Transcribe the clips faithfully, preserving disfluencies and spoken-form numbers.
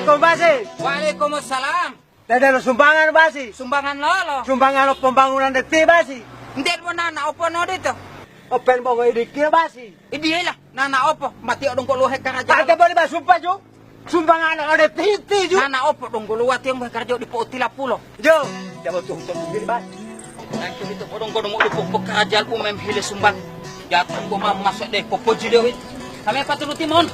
Kombasi. Waalaikumsalam. Tede lo sumbangan basi. Sumbangan lolo. Sumbangan lo pembangunan de ti basi. Nte mo nana opo nodito. Open bongo idikil basi. Idiyelah, nana opo, mati odonggo luhe karaja. Ate boli basumpa ju. Sumbangan ode titi ju. Nana opo donggo luwati yang karaja dipo utila pulo. Jo, jabo tuh tuh bas. Nanti itu odonggo mau dipo pekerjaan umem hile sumbang. Jatuh gua mau masuk deh popoji dewi. Kami apa tuh timon?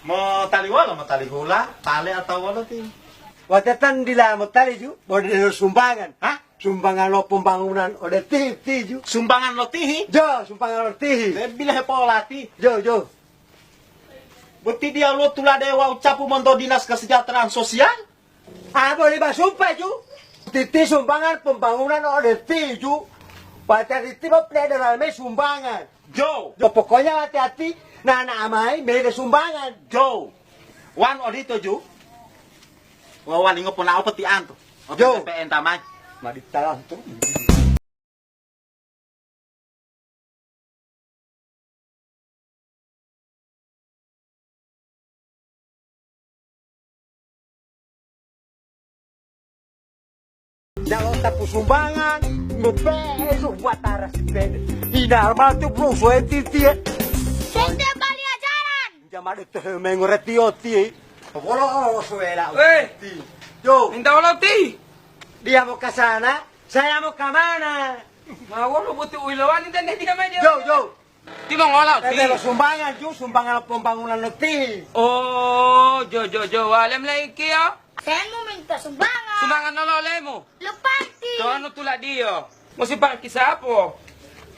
Motali wolo, motali hula, tale atau wolo ti? Watatan dila motali ju, bo delo sumbangan. Hah? Sumbangan lo pembangunan ode tihi, tihi ju. Sumbangan lo tihi? Jo, sumbangan lo tihi. Lebih lehe pola ti. Jo, jo. Boti dia lo tulade wau capu monto Dinas Kesejahteraan Sosial? Ah, boli basumpa ju. Titi sumbangan pembangunan ode tiju. Pacariti mo pele dalam sumbangan. Jo. Jo, pokoknya hati-hati, nana amai mele sumbangan. Jo. Wan odito ju. Wawalingo pona opo ti anto. Opo Jo. P P N tamai. Madi talantu. Jalo tapu sumbangan, ngope'e lo buat arasi pede. Ina armatu bro, soe titie. Sente bali ajaran. Jamade tehe mengoreti oti. Wolo, wolo, suwela Eh. uti. Yo. Minta wolo ti? Dia mau ke sana, saya mau ke mana? Ma wolo buti uilowani dan dia mai dia. Yo, yo. Ti mongolo ti? Ede lo sumbangan ju, sumbangan pembangunan lo ti. Oh, jo, jo, jo. Walem lagi kio? Saya mau minta sumbangan. Sumbangan lolo lemu? Lo parkir. Tono tuladiyo. Musi parkir sapo?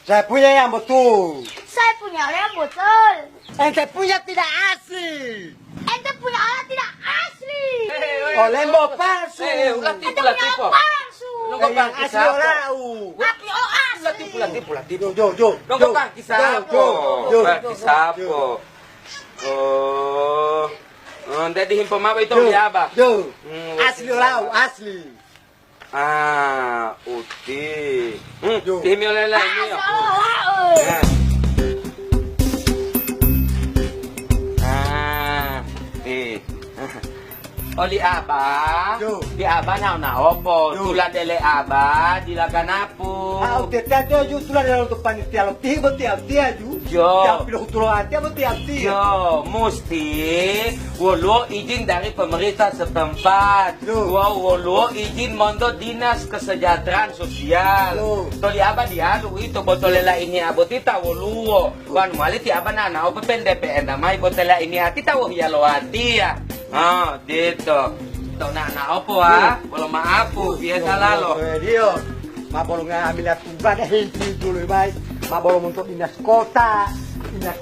Saya punya yang betul. Saya punya yang betul. Ente punya tidak asli. Ente punya orang tidak asli. Hei, hei, Oh, lembo palsu. Eh, ulah tipu, Ente ulah punya tipu. Palsu. Lo Eh, yang parkir asli sapo? Olau. Asli, oh, asli. Ulah tipu, ulah tipu, ulah tipu. Jo, jo, jo. Lo Jo, parkir jo, sapo? Jo, jo. Parkir sapo? Oh. Oh, ente dihimpo mabo ito Jo, uli aba. Jo. Hmm, Asli olau, asli. Ah, uti. Hmm, Yo. Tihimi olele ini ya. Nah. Ah, ti. Oli aba, Yo. Di aba nao-nao po, Yo. Tula dele aba, dila ganapu. Ah, uti tete ju tula dele untuk panitia lo tihi boti uti ju. Yo. Tapi lo hutulo ati boti uti. Yo, musti woluwo izin dari pemerintah setempat. Loh. Wawu woluwo izin monto Dinas Kesejahteraan Sosial. Loh. Toli aba dialu uwito botolela ini abotita woluwo. Wanu mali ti aba nana opo pende pe'enta mayi botela ini ati ta wohiya lo watiya. Ha, dito. To nana opo wa? Loh. Bolo maapu, biasa lalo. Loh, loh, loh, loh. Ma bolo ngamila tuba deh, hinti dulu, baik. Ma bolo monto dinas kota, dinas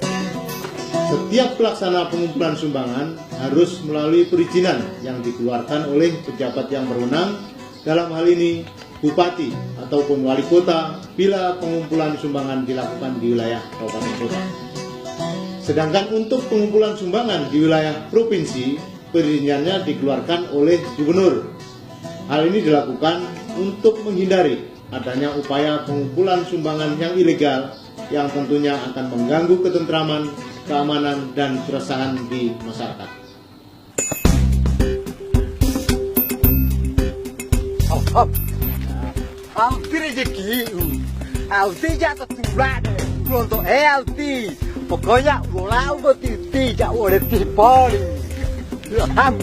Setiap pelaksana pengumpulan sumbangan harus melalui perizinan yang dikeluarkan oleh pejabat yang berwenang, dalam hal ini bupati ataupun wali kota, bila pengumpulan sumbangan dilakukan di wilayah kabupaten kota. Sedangkan untuk pengumpulan sumbangan di wilayah provinsi, perizinannya dikeluarkan oleh gubernur. Hal ini dilakukan untuk menghindari adanya upaya pengumpulan sumbangan yang ilegal yang tentunya akan mengganggu ketentraman, keamanan, dan keresahan di masyarakat. Hop, hop. Au ti rejekiu. Au ti jato tulade. Lonto e au ti. Pokoknya ulolau boti ti ja ole ti poli. Ham.